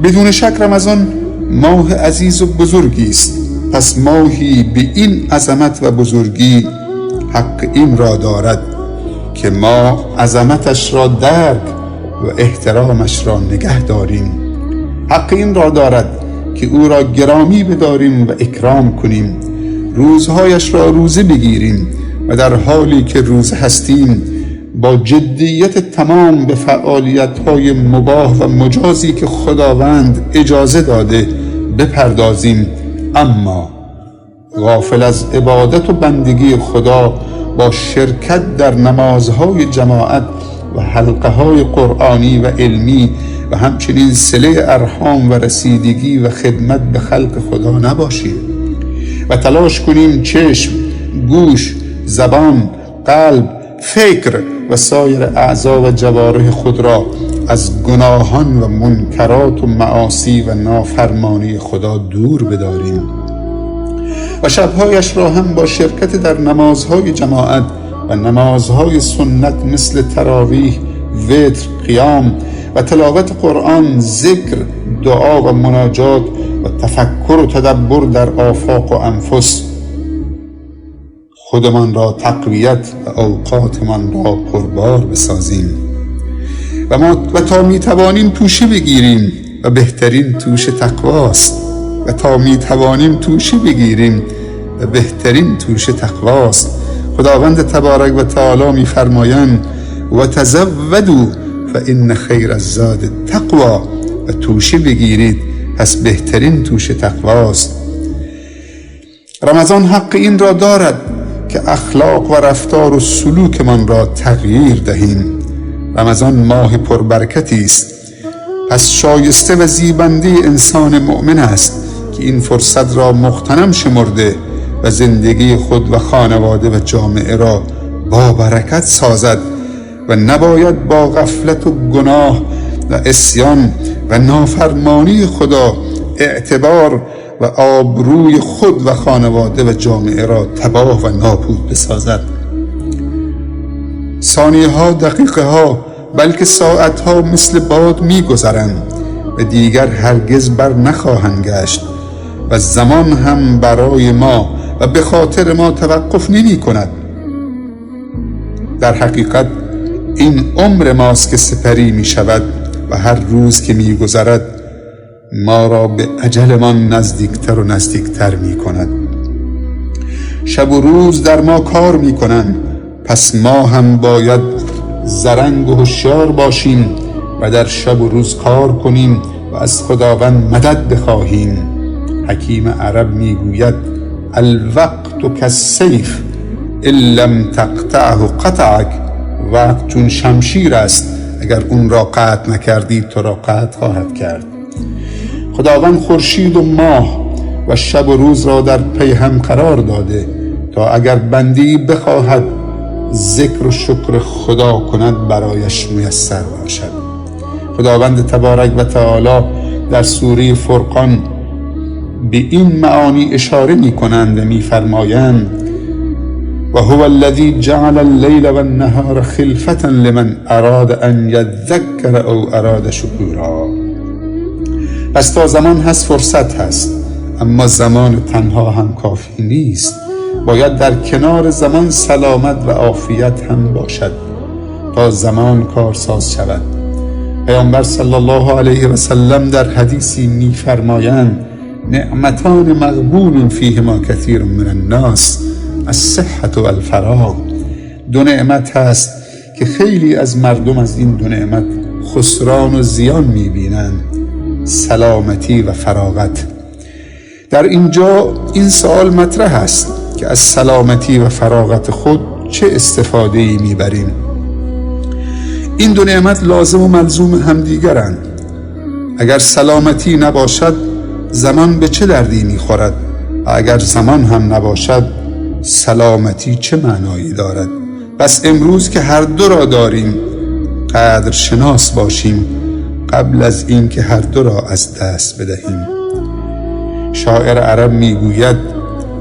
بدون شک رمضان ماه عزیز و بزرگی است. پس ماهی به این عظمت و بزرگی حق این را دارد که ما عظمتش را درک و احترامش را نگه داریم. حق این را دارد که او را گرامی بداریم و اکرام کنیم، روزهایش را روزه بگیریم و در حالی که روزه هستیم با جدیت تمام به فعالیت‌های مباح و مجازی که خداوند اجازه داده بپردازیم، اما غافل از عبادت و بندگی خدا با شرکت در نمازهای جماعت و حلقه‌های قرآنی و علمی و همچنین صله ارحام و رسیدگی و خدمت به خلق خدا نباشیم و تلاش کنیم چشم، گوش، زبان، قلب، فکر و سایر اعضا و جوارح خود را از گناهان و منکرات و معاصی و نافرمانی خدا دور بداریم و شبهایش را هم با شرکت در نمازهای جماعت و نمازهای سنت مثل تراویح، وتر، قیام و تلاوت قرآن، ذکر، دعا و مناجات و تفکر و تدبر در آفاق و انفس خودمان را تقویت و اوقاتمان را پربار بسازیم و ما و تا میتوانیم توشه بگیریم و بهترین توشه تقواست و تا میتوانیم توشه بگیریم و بهترین توشه تقواست. خداوند تبارک و تعالی میفرمایند و تزودوا فان خیر الزاد التقوی، و توشه بگیرید پس بهترین توشه تقواست. رمضان حق این را دارد که اخلاق و رفتار و سلوکمان را تغییر دهیم. رمضان ماه پربرکتی است، پس شایسته و زیبنده انسان مؤمن است که این فرصت را مغتنم شمرده و زندگی خود و خانواده و جامعه را با برکت سازد و نباید با غفلت و گناه و عصیان و نافرمانی خدا اعتبار و آبروی خود و خانواده و جامعه را تباه و نابود بسازد. ثانیه ها، دقیقه ها، بلکه ساعت ها مثل باد می گذرند و دیگر هرگز بر نخواهند گشت و زمان هم برای ما و به خاطر ما توقف نمی کند. در حقیقت این عمر ماست که سپری می شود و هر روز که می گذرد ما را به اجلمان نزدیکتر و نزدیکتر می کند. شب و روز در ما کار می کنند، پس ما هم باید زرنگ و هوشیار باشیم و در شب و روز کار کنیم و از خداوند مدد بخواهیم. حکیم عرب می گوید الوقت کالسیف ان لم تقطعه قطعک. وقت چون شمشیر است، اگر اون را قطع نکردی تو را قطع خواهد کرد. خداوند خورشید و ماه و شب و روز را در پی هم قرار داده تا اگر بندی بخواهد ذکر و شکر خدا کند برایش میسر باشد. خداوند تبارک و تعالی در سوره فرقان به این معانی اشاره می کنند و می فرمایند و هو الذی جعل اللیل والنهار خلفة لمن اراد ان یذکر او اراد شکورا. پس تا زمان هست فرصت هست، اما زمان تنها هم کافی نیست. باید در کنار زمان سلامت و عافیت هم باشد تا زمان کارساز شود. پیامبر صلی الله علیه و سلم در حدیثی می‌فرمایند نعمتان مغبون فیهما کثیر من الناس الصحة و الفراغ. دو نعمت هست که خیلی از مردم از این دو نعمت خسران و زیان می‌بینند، سلامتی و فراغت. در اینجا این سوال مطرح است که از سلامتی و فراغت خود چه استفاده‌ای می‌بریم؟ این دو نعمت لازم و ملزوم همدیگرند. اگر سلامتی نباشد زمان به چه دردی می‌خورد؟ و اگر زمان هم نباشد سلامتی چه معنایی دارد؟ پس امروز که هر دو را داریم قدر شناس باشیم قبل از اینکه هر دو را از دست بدهیم. شاعر عرب میگوید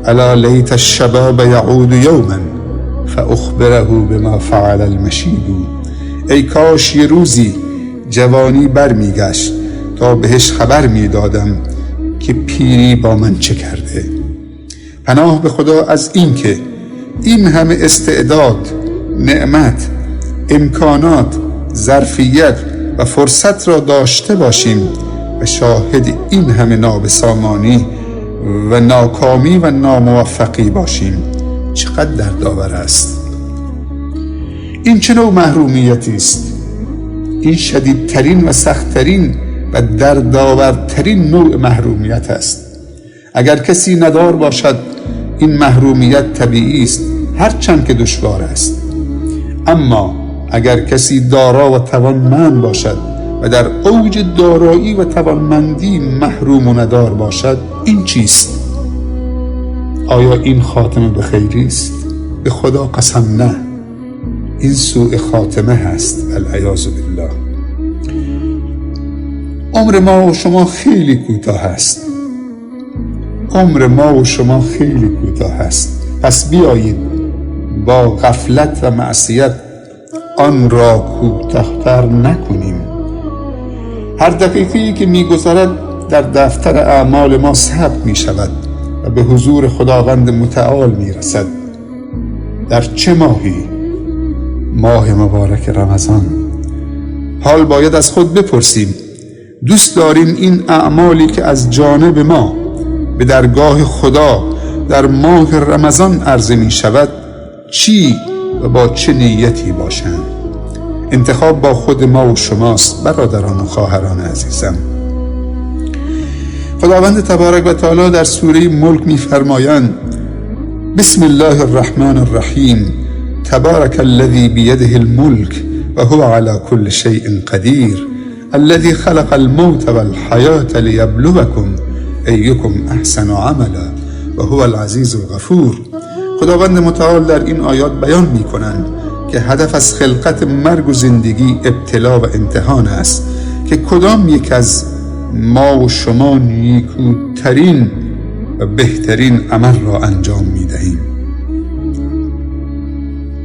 الا لیت الشباب یعود یوما فاخبره بما فعل المشیب. ای کاش یه روزی جوانی برمیگشت تا بهش خبر میدادم که پیری با من چه کرده. پناه به خدا از این که این همه استعداد، نعمت، امکانات، ظرفیت و فرصت را داشته باشیم و شاهد این همه نابسامانی و ناکامی و ناموفقی باشیم. چقدر دردآور است. این چه نوع محرومیتی است؟ این شدیدترین و سختترین و دردآورترین نوع محرومیت است. اگر کسی ندار باشد این محرومیت طبیعی است، هرچند که دشوار است. اما اگر کسی دارا و توانمند باشد و در اوج دارایی و توانمندی محروم و ندار باشد، این چیست؟ آیا این خاتمه به خیری است؟ به خدا قسم نه، این سوء خاتمه هست، العیاذ بالله. عمر ما و شما خیلی کوتاه است. عمر ما و شما خیلی کوتاه است. پس بیایید با غفلت و معصیت آن را کوتاه‌تر نکنیم. هر دقیقه‌ای که می‌گذرد در دفتر اعمال ما ثبت می‌شود و به حضور خداوند متعال می‌رسد. در چه ماهی؟ ماه مبارک رمضان. حال باید از خود بپرسیم دوست داریم این اعمالی که از جانب ما به درگاه خدا در ماه رمضان عرضه می شود چی و با چه نیتی باشند؟ انتخاب با خود ما و شماست برادران و خواهران عزیزم. خداوند تبارک و تعالی در سوره ملک می‌فرمایند: بسم الله الرحمن الرحیم، تبارک الذی بیده الملک و هو علی کل شیء قدیر، الذی خلق الموت والحیاة لیبلوکم ایکم احسن عملا و هو العزیز الغفور. خداوند متعال در این آیات بیان می‌کنند که هدف از خلقت مرگ و زندگی ابتلا و امتحان است که کدام یک از ما و شما نیکوترین و بهترین عمل را انجام می‌دهیم.